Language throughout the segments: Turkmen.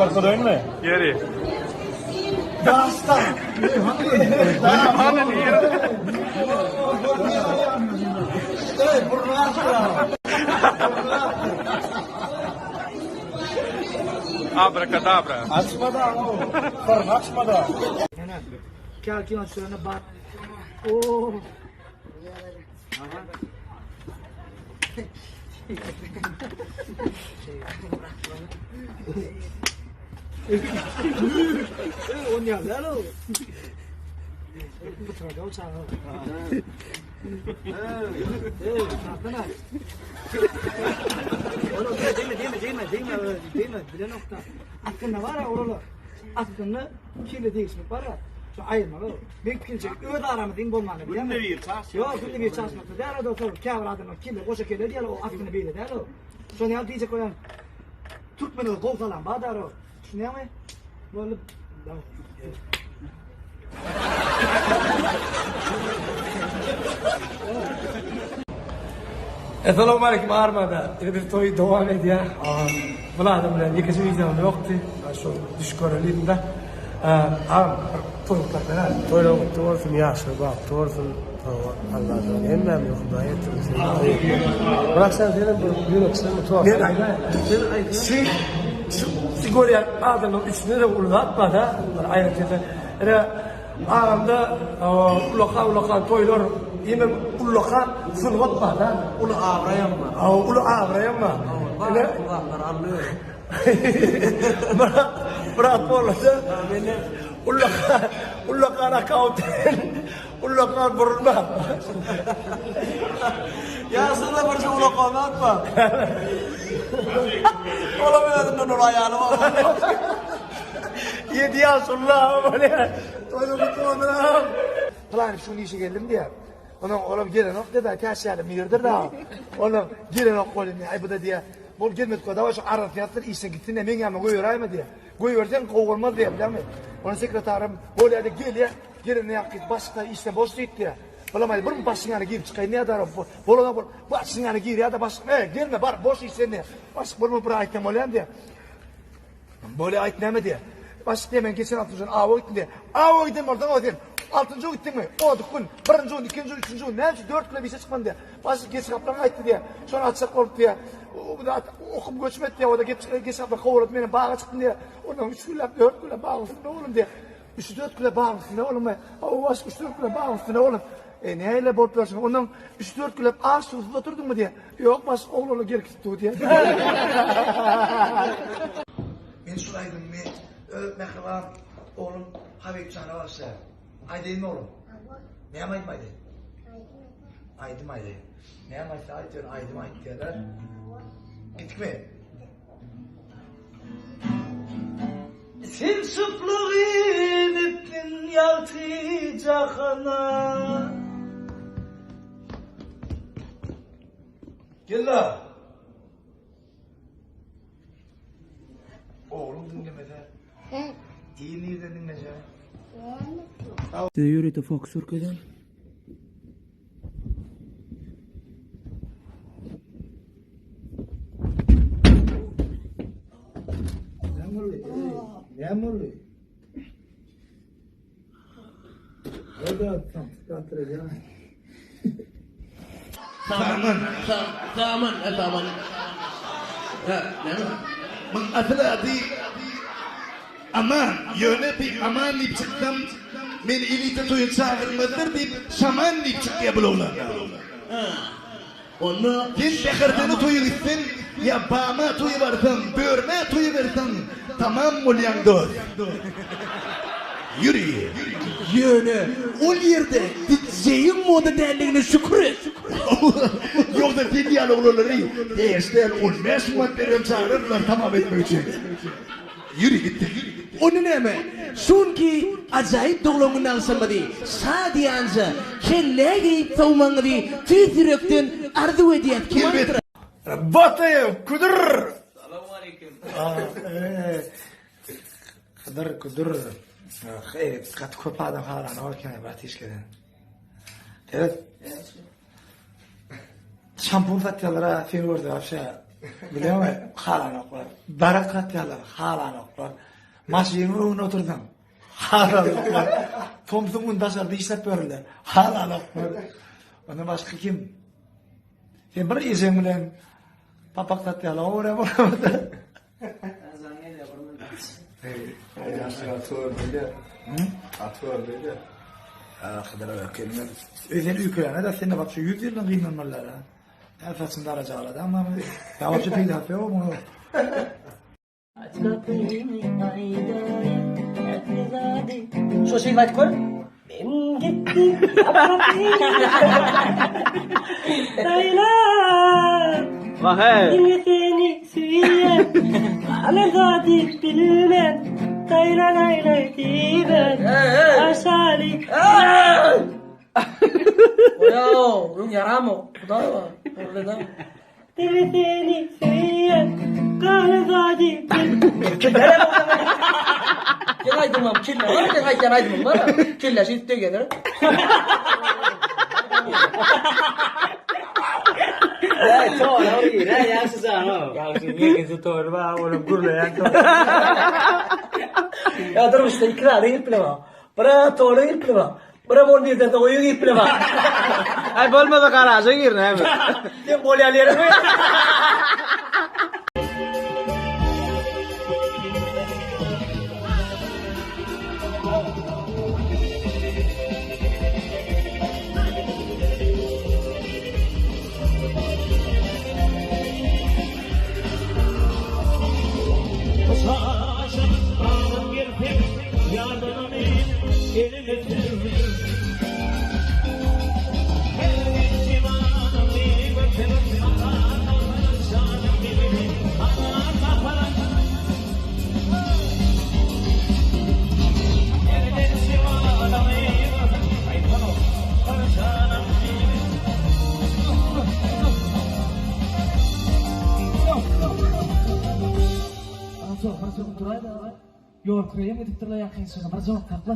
Görkezeýinmi? Ýeri. Daşda. Hany nirede? Ey, burnu açma. Abrakadabra. Açma da. Syrny açma da. Kâki açlarına bak. Oo. Aslında var ya oralar. Aslında kile degişmek var ya. Şu aýyrmaly. Men pikirimçe öz aramyzyň bolmany bilýärmi? Günde bir çaş. Ýok, günde bir çaşmakda däl o dostlar. Käbir adamlar kile goşa kele diýýär, o aslynda beýle däl o. Şony ýaly diýjek bolýan. Türkmene gowy salam bar däl o. Düşünýäňmi? Boldy. Essalamu aleýkum armada. Indi biz toýy dowam edýär. Bul adam bilen ýekeje wideom ýokdy. Şu düş görelim-de. Agam bir toý gutlap beräý. Toýlaň gutly bolsun, ýaşlar bagtly bolsun. Allajan hemmämizi Hudaý ýetirsin. Myrat sen senem bir ýürekden bir tost. Men aýdaýyn. Şu şu görýän adamlaryň içinde-de uly zat bar-da. Aýratyn-da. Ine Aramda ullakan ullakan toýlar, hemem ullakan sungat bar-da. Uly abraýam bar. Hawa, uly abraýam bar. Ine, bu zatlar alnyr. Myrat, Myrat bolmasa, ullakan, ullakan akkaunt, ullakan burulma. Ýaşyna bir şu ullakan zat bar. Olam özünden uly aýaly bar. Ýedi ýaşulla bolýar. Toýuň gutly bolsun agam. Pylany şu gün işe geldim diýýär. Onuň olam gelenok diýdi, täş ýaly mirdir da. Onuň gelenok bolýan diýýär. Aý bu-da diýýär. Bol gelmedik bolsa dawaý şu arzasyny ýazsyn işden gitsin diýýär. Meň ýanyma goýberäýme diýýär. Goýberseň gowy bolmaz diýýär, bilýäňmi? Onuň sekretarym bolýar diýip gelýär. Gelende ýaňky başlyk işden boş diýip diýýär. Bulam aý bir başlygyň ýanyna girip çykaýyn diýýär da. Bolana bol. Başlygyň ýanyna girýär-de başlyk, Eý, gelme, bar, boş işden diýýär. Başlyk bolma bir aýtsam bolýamy diýýär. Bolýa aýt näme diýýär. Başlyk diýýär men geçen altynjy gün awa gitdim diýýär. Awa giden bolsaň o sen altynjy gün gitdiňmi? Odyk gün, birinji gün, ikinji gün, üçünji gün näme üçin dört güne işe çykmadyň diýýär. Başlyk geçi gaplaň aýtdy diýýär. Şony açjak bolup diýýär. Okum göçmedi diýýär. O-da geçi gaplaň kowalady menem baga çykdym diýýär. Ondan üç günläp, dört günläp bagyň üstünde boldum diýýär. Üç-dört güne bagyň üstünde bolduňmy? Hawa başlyk üç-dört güne bagyň üstünde boldum. E nähili bolup ýörsüň? Ondan üç-dört günläp aç suwsuz oturdyňmy diýýär. Ýok başlyk oglanlar gelip gitdi diýýär. Men şul aýdymymy öz mähriban oglum Habypjana bagyşlaýan. Aýdaýynmy oglum? Hawa. Näme aýdym aýdaýyn? Aýdym aýdaýyn. Näme aýtsa aýt ýöne aýdym aýt diýýärler. Gitdikmi? Sen şyplyk inipdiň ýagty jahana. Gel-le! Ogluň diňlemese, il nirden diňlejek? Size ýörite fokus görkezýän. Näme boldy? Näme boldy? Saman, saman, saman. Ha, näme? Muň asyl ady Aman, ýöne bi Aman diýip çyksam, meni elite toýa çagyrmazlar diýip, Şaman diýip çykýar bul oglan. Ha. Onda Sen Bäherdene toýa gitseň, ýa Bama toýa barsaň, Börmä toýa berseň, tamam bolýaň dos. Ýüri. Ýöne ol ýerde DJ-iň moda däldigine şükür et. Ýogsa sen ýaly oglanlary bäş däl, on bäş manat beribem çagyrardylar tamam etmek üçin. Ýüri gitdik. Onda näme, şu günki ajaýyp doglan gün agşamyzy şadyýanja, kellä geýip sowmagyňyzy tüýs ýürekden arzuw edýäs, kim aýtdyr? Rabotayem kudur. Salowmaleýkim. Hydyr kudur. Hey, gaty köp adam halanok eken bratişkeden. Seret. Şampun satýarlar ha, seni görse wapşe. Bilýäňmi, halanoklar. Darak atýarlar, halanoklar. Maşynyň öňünde otursaň, halanoklar. Tomsuň güni daşarda işläp ýörürler, halanoklar. Ondan başga kim? Sen bir ejeň bilen papak satýarlar, o görä bolmasa. Sen üýkeýäne-de sen-de bak şu 100 ýyldan gynanmalylar ha. Her saçyny darajagala-da amma ýa wapşe peýdasy ýok muňa. Aç gapyny aýdaýyn ähli zady. Şo şeýle aýdyp gör. Men gitdim ýap gapyny. Saýlap. Wah-eý. Diňe seni söýýän. Galan zady bilmen. Taýlan aýlaý diýmän. Aşaly. Oýaw, öň ýaramok. Hudaý bar. Orlada. Diňe seni söýýän. Galan zady Gel aýdymam kelle bar, sen aýtýan aýdymyň bar. Kelle şeýdip degýändir. Ey, toý, ey, ýagşy jan, o. Ýagşy ýekeje tory bar, olam gürleýän tory. Ýa durmuşda iki zada girip bilemok. Bira tora girip bilemok. Bira bol birden de oýa girip bilemok. Aý bolmasa garaža gir näme? Sen bolýan ýeriň Ýol kireýem edipdirler ýakynçylyga bir jogap tapla.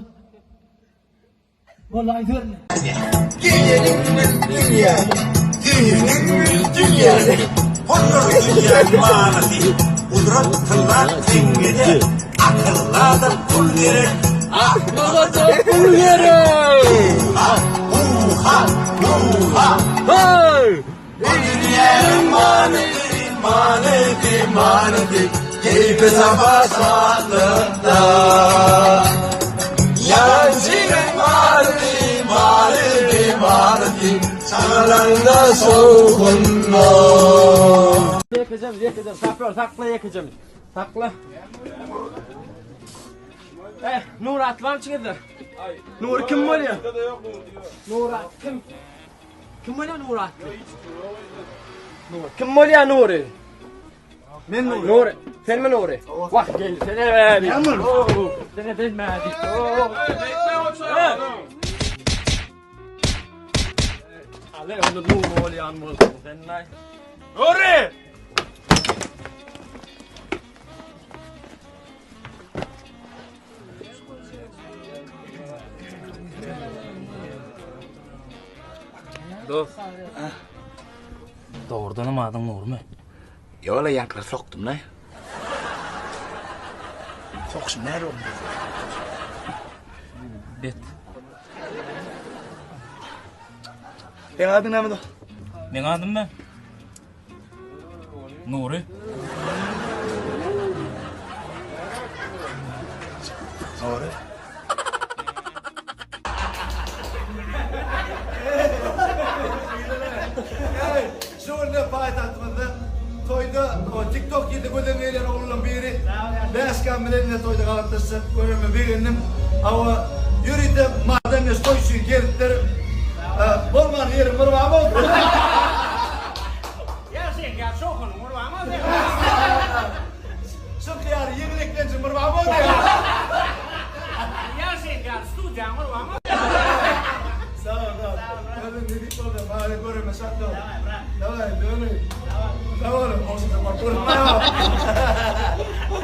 Boldy aýdyberme. Geleniňden dünýä, düýnüňden dünýä. Hondur dünýäň manysy, gudrat tylla teňňede, akylla-da pul gerek, akmaga-da pul gerek. Hu-ha, hu-ha, hu-ha. Heý! Bu dünýäniň manysy, manysy, manysy, keýpi-sapa şatlykda. Ýalançynyň manysy, manysy, manysy, çagalaňda şowhunda. Ýekejem, ýekejem, şofýor sakla ýekejem. Sakla. Eh, Nurat barmy içiňizde? Nury kim bolýar? Nurat kim? Kim bolýar Nury atly? Nury. Kim bolýar Nury? Men Nury. Nury. Senmi Nury? Wah, gel sene be. Sene bilmedi. Ale onda Nury bolýan bolsun sen naý. Nury! Dost. Dogrudanam adyň Nurmy? Ýola ýaňkylar sokdum-laý. Sokuşym näle boldy? Bet. Seň adyň näme dost? Meň adymmy? Nury. Nury. Şu günde paýtagtymyzda toýda TikTok ýedi göze gelýän oglanlaryň biri Bäşkam bilen ine toýda gabatlaşjak görenime begendim. Hawa ýörite Mardan meş toý üçin gelipdir. Bolman ýeriň bir barmy bolsun. Ýa sen ýa şowhunyň bir barmy sen. Şyk ýaly ýeňil eklenjiň bir barmy bolsun. Ýa sen ýa studiýaň bir barmy. Sag bol sag bol. Özüň nesip bolsa maňa göreme şat bol. Daway brat. Daway döneý. Sag boluň. Ogşaşa baryp görünmäň.